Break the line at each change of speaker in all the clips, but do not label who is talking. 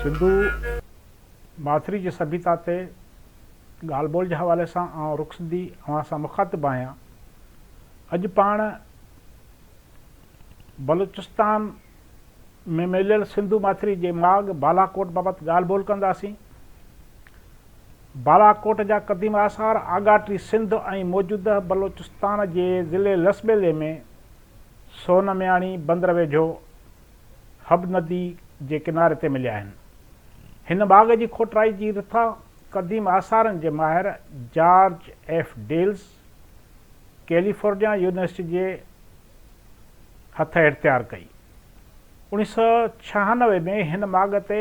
سنڌو ماٿري جي سڀيتا تي ڳالهه ٻولهه جي حوالي سان آئون رخ سنڌي اوهان سان مخاطب آهيان. اڄ پاڻ بلوچستان ۾ مليل سنڌو ماٿري جي ماڳ بالاڪوٽ بابت ڳالهه ٻولهه ڪنداسين. بالاڪوٽ جا قديم آثار آڳاٽي سنڌ ۽ موجوده بلوچستان جي ضلعي لسٻيلي ۾ سون مياڻي بندر ويجهو حب ندي جي ڪناري تي مليا آهن. هن ماڳ جي کوٽرائي جي رٿا قديم آثارن جي ماهر George F Dales California university جي هٿ هيٺ تيار ڪئي. 1996 ۾ هن ماڳ تي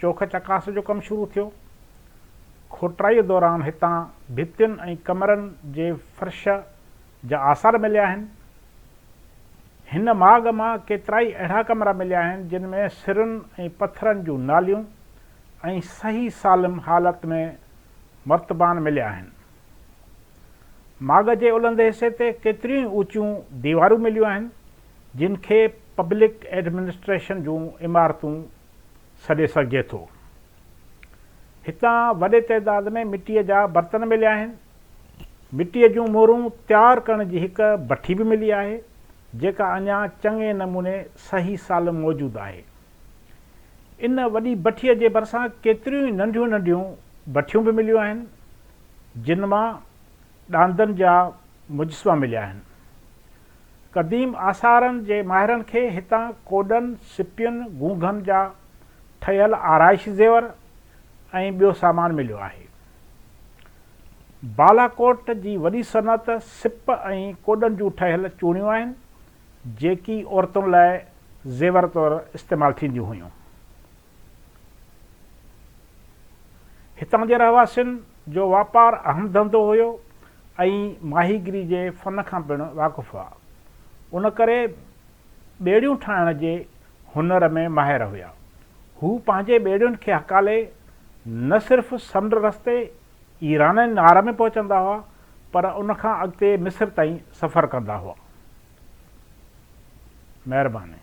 چوک چڪاس جو ڪم شروع ٿيو. کوٽرائيء دوران هتان ڀتين ۽ ڪمرن جي فرش جا آثار مليا آهن. هن ماڳ مان ڪيترائي اهڙا ڪمرا مليا آهن، جن ۾ سرن ۽ پٿرن جون ناليون ۽ صحيح سالم حالت ۾ مرتبان مليا آهن. ماڳ جي الهندي حصي تي ڪيتريون ئي اوچيون ديوارون مليون آهن، جن کي پبلڪ ايڊمنسٽريشن جون عمارتون سڏي سگهجي ٿو. هتان وڏي تعداد ۾ مٽيء جا برتن مليا آهن. مٽيء جون مورون تيار ڪرڻ جي هڪ بٺي به ملي آهي، جيڪا اڃا چڱي نموني صحيح سالم موجود آهي. ان وڏي بٺيء جي ڀرسان ڪيتريون ئي ننڍيون ننڍيون بٺيون به مليون آهن، جن مان ڏاندن جا مجسما مليا آهن. قديم آثارن جي ماهرن کي هتان ڪوڏن، سپين، گونگهن جا ٺهيل آرائشي زيور ۽ ٻيو سامان مليو آهي. بالاڪوٽ جي وڏي صنعت سپ ۽ ڪوڏن جون ٺهيل چوڙيون آهن، جيڪي عورتن لاء زيور طور استعمال ٿينديون هيون. هتان جي رهواسين جو واپار اهم ڌنڌو هيو ۽ ماهيگيري جي فن کان پڻ واقف هئا. ان ڪري ٻيڙيون ٺاهڻ جي هنر ۾ ماهر هيا. هو پنهنجي ٻيڙين کي هڪالي نه صرف سمنڊ رستي ايران ۽ نار ۾ پهچندا هئا پر ان کان اڳتي مصر تائين سفر ڪندا هئا. مهرباني.